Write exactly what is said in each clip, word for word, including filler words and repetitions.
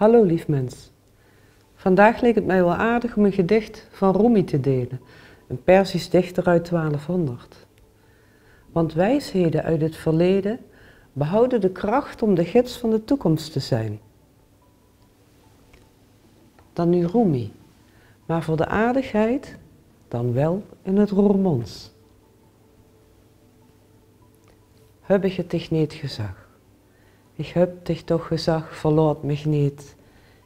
Hallo lief mens. Vandaag leek het mij wel aardig om een gedicht van Rumi te delen, een Perzisch dichter uit twaalfhonderd. Want wijsheden uit het verleden behouden de kracht om de gids van de toekomst te zijn. Dan nu Rumi, maar voor de aardigheid dan wel in het Roermonds. Höb ich 't dich neet gezag? Ich höb dich toch gezag, verlaot mich neet.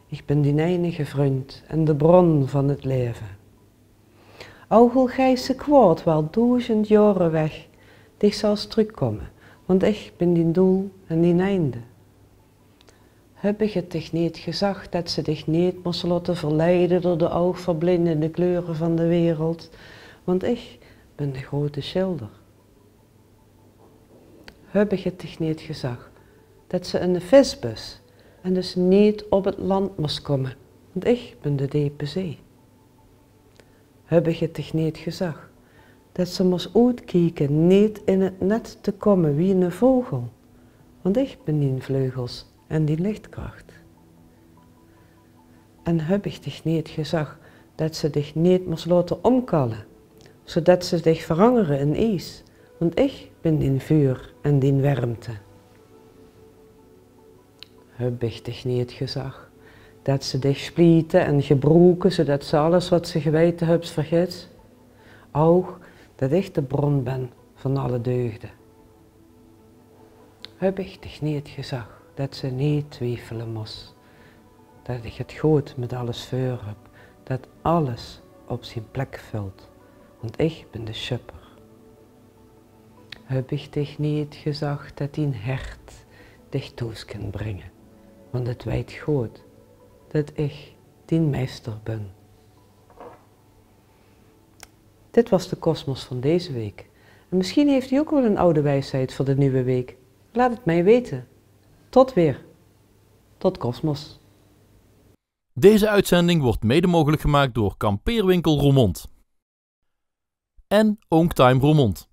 Ich bin dien einige vrundj en de bron van 't laeve. Ouch al geis se kwaod waal doezend jaore weg, dich zals trökkómme, want ich bin dien doel en dien einde. Höb ich 't dich neet gezag det se dich neet mós laote verleide door de ougverblindende kleure van de wereld, want ich bin de grote sjilder. Höb ich 't dich neet gezag det se eine vis bös en dus neet op 't land mós kómme, want ich bin de depe zee. Höb ich 't dich neet gezag det se mós oetkieke neet in 't net te kómme wie eine vogel, want ich bin dien vleugels en dien lichtkrach. En höb ich dich neet gezag det se dich neet mós laote ómkalle, zodet se dich verangere in ies, want ich bin dien vuur en dien wermte. Höb ich dich neet gezag det se dich sjpliete en gebroeke, zodet se alles wat se gewete höbs vergits? Ouch det ich de bron bin van alle deugde. Höb ich dich neet gezag det se neet twiefele mós, det ich 't good mit alles veur höb, det alles op zien plek vult, want ich bin de sjupper. Höb ich dich neet gezag det dien hert dich thoes kin bringe, want 't weit good det ich dien meister bin. Dit was de Kosmos van deze week. En misschien heeft u ook wel een oude wijsheid voor de nieuwe week. Laat het mij weten. Tot weer. Tot Kosmos. Deze uitzending wordt mede mogelijk gemaakt door Kampeerwinkel Roermond en Oongtime Roermond.